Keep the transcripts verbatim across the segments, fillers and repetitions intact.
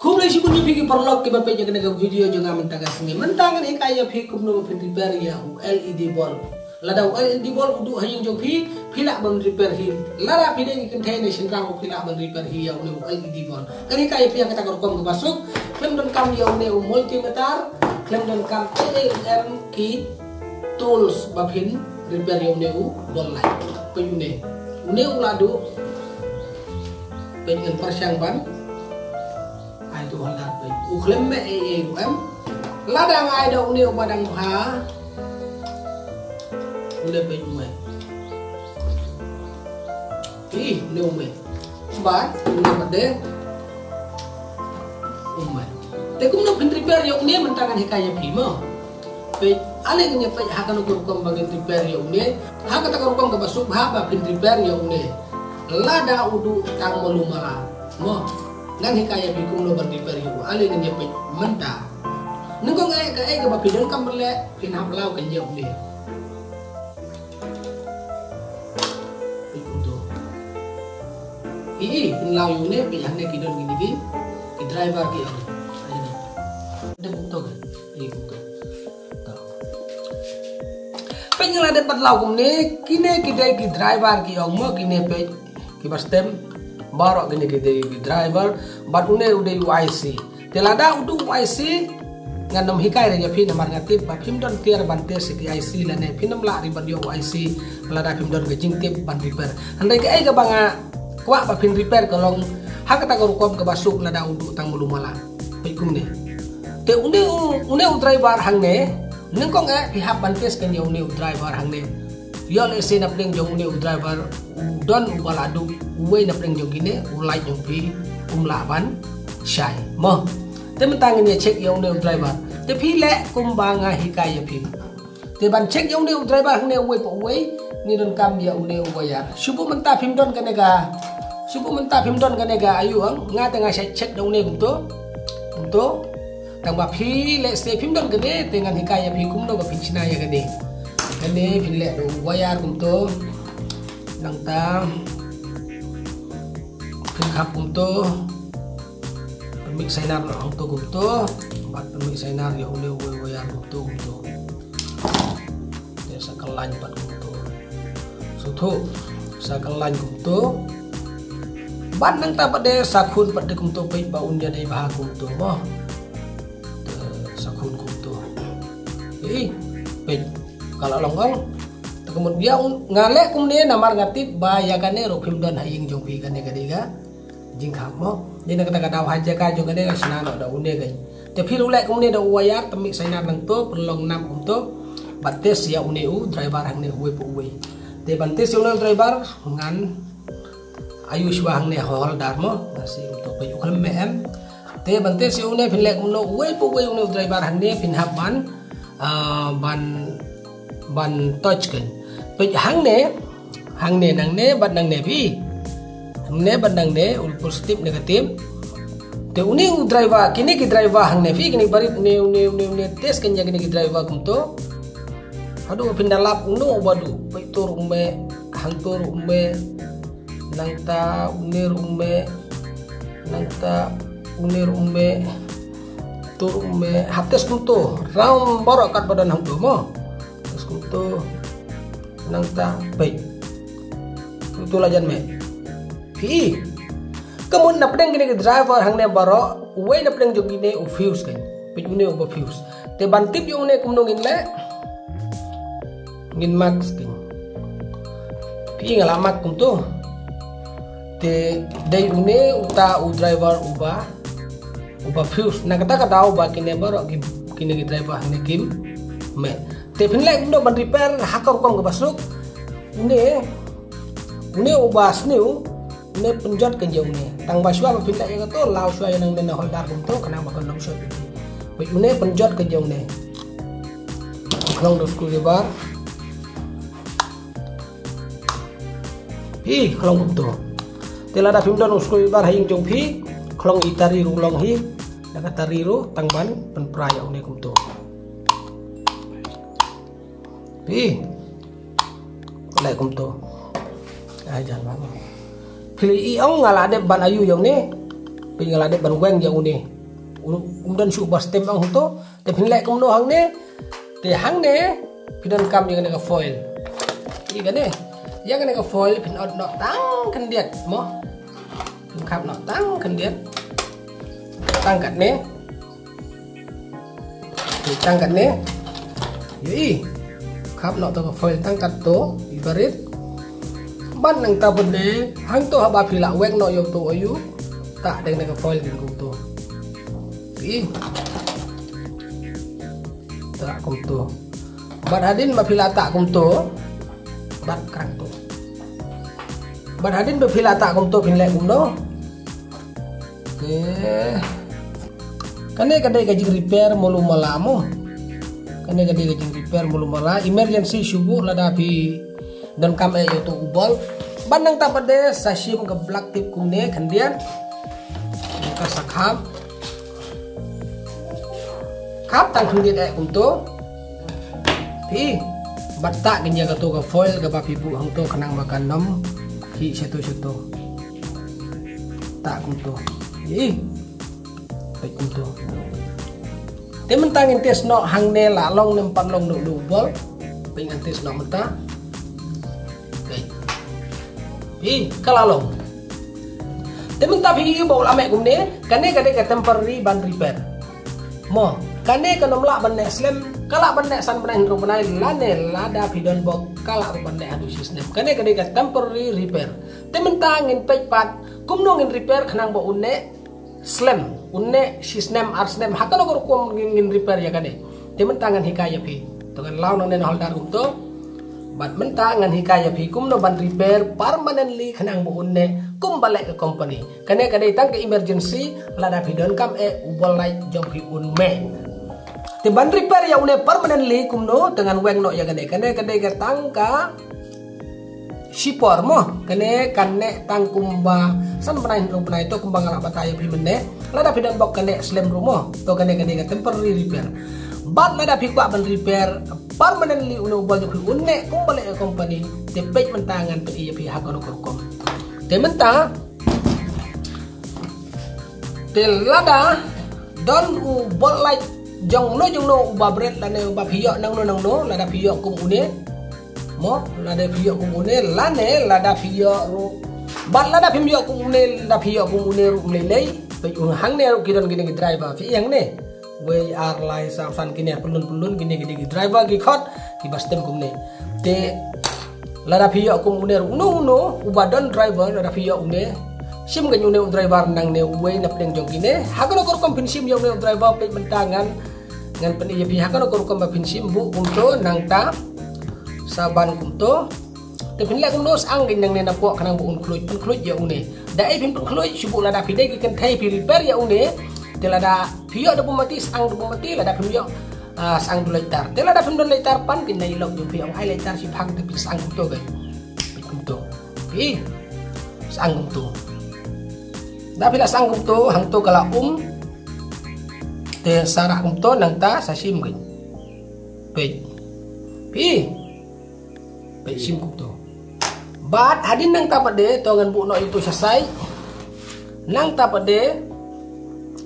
Khublei shibun ïa phi ki paralok kiba peit ïa kane ka video jong nga mynta ka sngi. Mynta ngan hikai ïa phi kumno ba phin repair ïa u L E D bulb. Lada u L E D bulb u duh ha ïing jong phi, phi lah ban repair hi. Lada phi dei ki kynthei ne shynrang, phi lah ban repair hi ïa une u L E D bulb. Ngan hikai ïa phi ha kata ka rukom kaba suk. Khlem donkam ïa une u multimeter, khlem donkam ei ei ruh em ki tools ba phin repair ïa une u bulb light. Peit une. Une u la duh. Peit, ngan pyrshang ban ai tu holder, peit. U khlem mih ei ei ruh em. Lada nga ai da une uba dang bha. Une, peit, u mih. Ih, une u mih. Bad une pat de u mih. Te kumno phin repair ïa une mynta ngan hikai ïa phi mo. Peit, ale ngin ïa peit ha kano ka rukom ba ngin repair ïa une. Ha kata ka rukom kaba suk bha ba phin repair ïa une. Lada u duh tang malu mala mo, ngan hikai ïa phi kumno ban repair ïa u. Ale ngin ïa peit mynta. Nyngkong eh, kaei kaba phi donkam ban leh, phin hap law kane ïa une. Peit kumto. Ih, ih, phin law ïa une, peit hangne ki don kine ki, ki driver ki ong. Ai ne. Dei kumto kan? Ih, kumto. To. Peit, nga la dep pat law kumne, kine ki dei ki driver ki ong mo, kine peit, kiba stem. Baroh kine ki dei ki driver, bad une u dei u I C. Te lada u duh u I C, ngan ym hikai re ïa phi namar nga tip ba phim don tiar ban test ïa ki I C lane phin ym lah re ban ïoh u I C lada phim don ka jingtip ban repair. Hynrei kaei kaba nga kwah ba phin repair ka long ha kata ka rukom kaba suk lada u duh tang malu mala. Peit kumne. Te une u, une u driver hangne, nyngkong eh phi hap ban test kane ïa une u driver hangne. Ïoh lehse na pdeng jong une u driver u don uba la duh uwei na pdeng jong kine, u light jong phi um lah ban shai mo. Te mynta ngin ïa check ïa une u driver. Te phi leh kumba nga hikai ïa phi. Te ban check ïa une u driver hangne uwei pa uwei, ngi donkam ïa une u wire. Shu buh mynta phim don kane ka, shu buh mynta phim don kane ka, aïu ang, nga te nga shait check da une kumto. Kumto. Tang ba phi lehse phim don kane, te ngan hikai ïa phi kumno ba phin shna ïa kane. Kane phin leh da u wire kumto. Nangta phin khap kumto. Pynmih sainar noh hangto kumto. Bad pynmih sainar ïa une u wire kumto, kumto. Te sa kyllain pat kumto. Sngewthuh, sa kyllain kumto. Bad nangta pat de sa khun pat de kumto, peit ba un ïadei bha kumto mo. Te sa khun kumto. Ih, peit, ka la long ong. Te ka mut ïa un, nga leh kumne namar nga tip ba ïa kane ruh phim don ha ïing jong phi, kane ka dei ka jingkhap mo. Dei na kata ka daw ha jaka jong kane ka shna noh da une ka. Te phi ruh leh kumne da u wire, pynmih sainar nangto, pynlong nap kumto. Bad test ïa une u driver hangne uwei pa uwei. Te ban test ïa une u driver ngan ayu shuwa hangne ha holder mo. Nga sngew kumto, peit, u khlem mih em. Te ban test ïa une phin leh kumno, uwei pa uwei une u driver hangne phin hap ban, ah, ban ban touch kan. Peit hangne, hangne nangne bad nangne phi. Hangne bad nangne, u positive negative. Te une u driver, kine ki driver hangne phi, kine barit une, une, une, une test kan ïa kine ki driver kumto. Haduh phin da lap uno uba duh, peit, to ruh um mih, hangto ruh um mih. Nangta une ruh um mih. Nangta une ruh um mih. To ruh um mih. Hap test kumto. Round baroh katba don hangto mo. Test kumto. Nangta peit. Kumto la jan mih. Phi. Ka mut na pdeng kine ki driver hangne baroh, uwei na pdeng jong kine u fuse kan. Peit, une uba fuse. Te ban tip ïa une kumno ngin leh. Ngin mark sting. Phi, nga la mark kumto. Te dei une uta u driver uba, uba fuse. Na kata ka daw ba kine baroh ki, kine ki driver hangne kim mih. Te phin leh kumno ban repair ha ka rukom kaba suk. Une, une uba sniew, une pynjot kan ïa une. Tang ba shuwa ba phin leh ïa kato, law shuwa ïa nangne na holder kumto, khnang ba kan ym short ïa phi. Peit, une pynjot kan ïa une. Khlong da u screwdriver. Phi, khlong kumto. Te lada phim don u screwdriver ha ïing jong phi, khlong i tari ruh long hi. Da ka tari ruh tang ban pynpra ïa une kumto. Phi. Leh kumto. Ai jan ban. Phi leh i ong nga la dep ban ayu ïa une. Phi, nga la dep ban weng ïa une. Um don shuh ba stem ong hangto. Te phin leh kumno hangne? Te hangne phi donkam ïa kane ka foil. Ïa kane, ïa kane ka foil phin ot noh tang khyndiat mo. Phin khap noh tang khyndiat. Tang katne. Te tang katne. Ïohi. Khap noh to ka foil tang katto. Ibarit. Bad nangta pat de hangto haba phi lah weng noh ïa uto u ayu. Tah deng na ka foil deng kumto. Ïohi. Tah kumto. Bad hadien ba phi lah tah kumto. Bad krang to. Bad hadien ba phi lah tah kumto phin leh kumno. Okay. Kane ka dei ka jing repair malu mala mo. Kane ka dei ka jing repair malu mala. Emergency shuh lada phi donkam eh ïa uto u bolt. Bad nangta pat de sa shim ka black tape kumne khyndiat. Ka sa khap. Khap tang khyndiat eh kumto. Phi. Bad tah kane ïa kato ka foil kaba phi buh hangto khnang ba kan ym khih shato shato. Tah kumto. Ïohi. Peit kumto. Te mynta ngin test noh hangne la long ne em pat long noh u bolt. Peit ngan test noh mynta. Peit. Phi, ka la long. Te mynta phi ïohi ba u la meh kumne, kane ka dei ka temporary ban repair. Mo, kane kan ym lah ban neh slem, ka lah ban neh san bnai hynriew bnai lane lada phi don bok ka lah ruh ban neh haduh shi snem. Kane ka dei ka temporary repair. Te mynta ngin peit pat kumno ngin repair khnang ba un neh slem, un neh shi snem ar snem, ha kano ka rukom ngin, ngin repair ïa kane. Te mynta ngan hikai ïa phi. To ngan law nangne na holder kumto. Bad mynta ngan hikai ïa phi kumno ban repair permanently khnang ba un neh kumba leh ka company. Kane ka dei tang ka emergency lada phi donkam eh u bolt light jong phi un meh. Te ban repair ïa une permanently kumno te ngan weng noh ïa kane. Kane ka dei ka tang ka shipor mo, kane kan neh tang kumba san bnai hynriew bnai to kumba nga la batai ïa phi mynne. Lada phi don bok kan neh slem ruh mo. To kane ka dei ka temporary repair. Bad lada phi kwah ban repair permanently une u bolt jong phi un neh kumba leh ka company. Te peit mynta ngan pyni ïa phi ha kano ka rukom. Te mynta te lada don u bolt light jongno jongno uba bret lane uba phi ïoh nangno nangno, lada phi ïoh kum une. Mo, lada phi ïoh kum une, lane lada phi ïoh ruh. Bad lada phim ïoh kum une, lada phi ïoh kum une ruh ym lei lei. Peit hangne ruh ki don kine ki driver phi ïoh hangne. Wei ar lai saw san kine pynlun pynlun kine ki dei ki driver ki khot kiba stem kumne. Te lada phi ïoh kum une ruh uno uno uba don driver lada phi ïoh une. Shim kane une u driver nangne uwei na pdeng jong kine. Ha kano ka rukom phin shim ïa une u driver peit mynta ngan ngan pyni ïa phi ha kano ka rukom ba phin shim buh kumto nangta. Sa ban kumto. Te phin leh kumno sa ang kane nangne na pok khnang ba un khluit, pynkhluit ïa une. Da ei phin pynkhluit shu buh lada phi dei ki kynthei phi repair ïa une. Te lada phi ïoh da bym mati sa ang da bym mati lada phim ïoh ah, sa ang da lighter. Te lada phim don lighter pan kane na i lok jong phi ong ai lighter shi phang te phin sa ang kumto kane. Peit kumto. Phi sa ang kumto. Da phi la sa ang kumto hangto ka la um. Te sa rah kumto nangta sa shim kane. Peit. Phi. Peit shim kumto. Bad hadien nangta pat de to ngan buh noh ïa uto sha side. Nangta pat de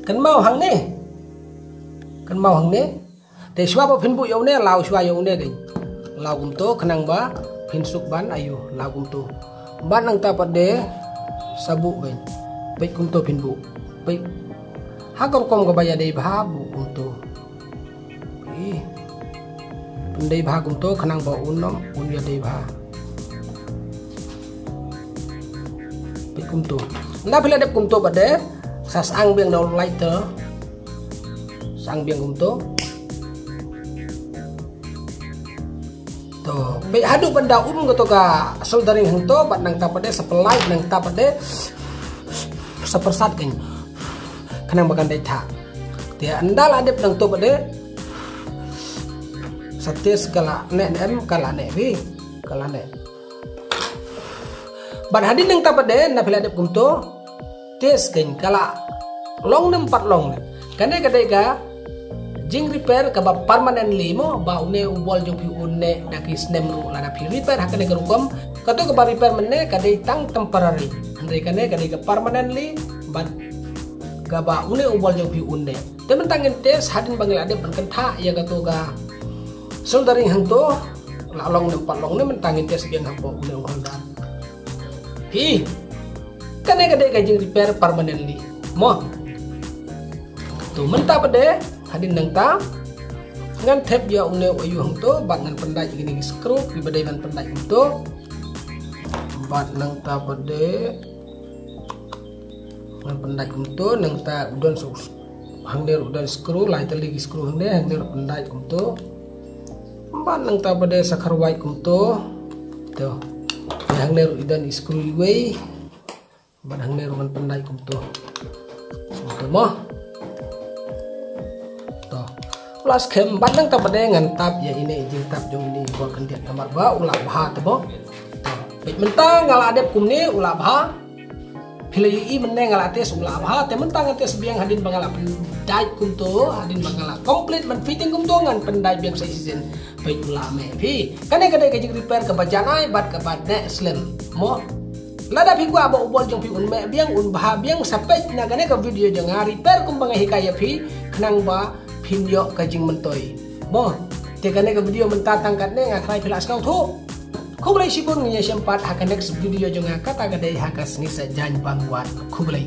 kynmaw hangne. Kynmaw hangne. Te shuwa ba phin buh ïa une law shuwa ïa une kane. Law kumto khnang ba phin suk ban ayu law kumto. Bad nangta pat de sa buh kane. Peit kumto phin buh. Peit. Ha ka rukom kaba ïadei bha buh kumto. Ih. Pyndei bha kumto khnang ba un ym un ïadei bha. Peit kumto. Nda phi la dep kumto pat de sa sa ang biang na u lighter. Sa ang biang kumto. To, peit haduh ban da um kato ka soldering hangto bad nangta pat de sa pynlait nangta pat de sa pyrsad kane. Khnang ba kan dei thah. Te ynda la dep nangto pat de sa test ka la neh ne em ka la neh phi ka la neh. Bad hadien nangta pat de na phi la dep kumto test kane ka la long ne em pat long ne. Kane ka dei ka jing repair kaba permanently mo ba une u bolt jong phi un neh da ki snem ruh lada phi repair ha kane ka rukom. Kato kaba repair mynne ka dei tang temporary. Hynrei kane ka dei ka permanently bad kaba une u bol jong phi un neh. Te mynta ngin test hadien ba ngi la dep ban kynthah ïa kato ka soldering hangto, la long ne em pat long ne, mynta ngin test biang hapoh une u holder. Phi, kane ka dei ka jing repair permanently mo. To mynta pat de hadien nangta ngan thep ïa une u ayu hangto bad ngan pyndait ïa kine ki screw kiba dei ban pyndait kumto. Bad nangta pat de ngan pyndait kumto, nangta u don su hangne u don screw, lai tylli ki screw hangne, hangne u pyndait kumto. Bad nangta pat de sa kharwai kumto. To. Te hangne u don screw iwei. Bad hangne ruh ngan pyndait kumto. Kumto mo. To. Plus kem bad nangta pat de ngan tap ïa ine i jingtap jong ine i bol khyndiat namar ba u la bha te mo. To. Peit mynta nga la dep kumne u la bha. Phi la ïohi mynne nga la test u la bha, te mynta ngan test biang hadien ba nga la pyndait kumto, hadien ba nga la complete ban fitting kumto ngan pyndait biang sa shisien. Peit u la meh phi. Kane ka dei ka jing repair kaba janai bad kaba neh slem mo. Lada phi kwah ba u bol jong phi un meh biang, un bha biang, sa peit na kane ka video jong nga repair kumba nga hikai ïa phi khnang ba phin ïoh ka jingmyntoi mo. Te kane ka video mynta tang katne, nga tharai phi la sngewthuh. Khublei shibun, ngin ïashem pat ha ka next video jong nga, kata ka dei ha ka sngi Saitjaiñ ba ngin wad. Khublei.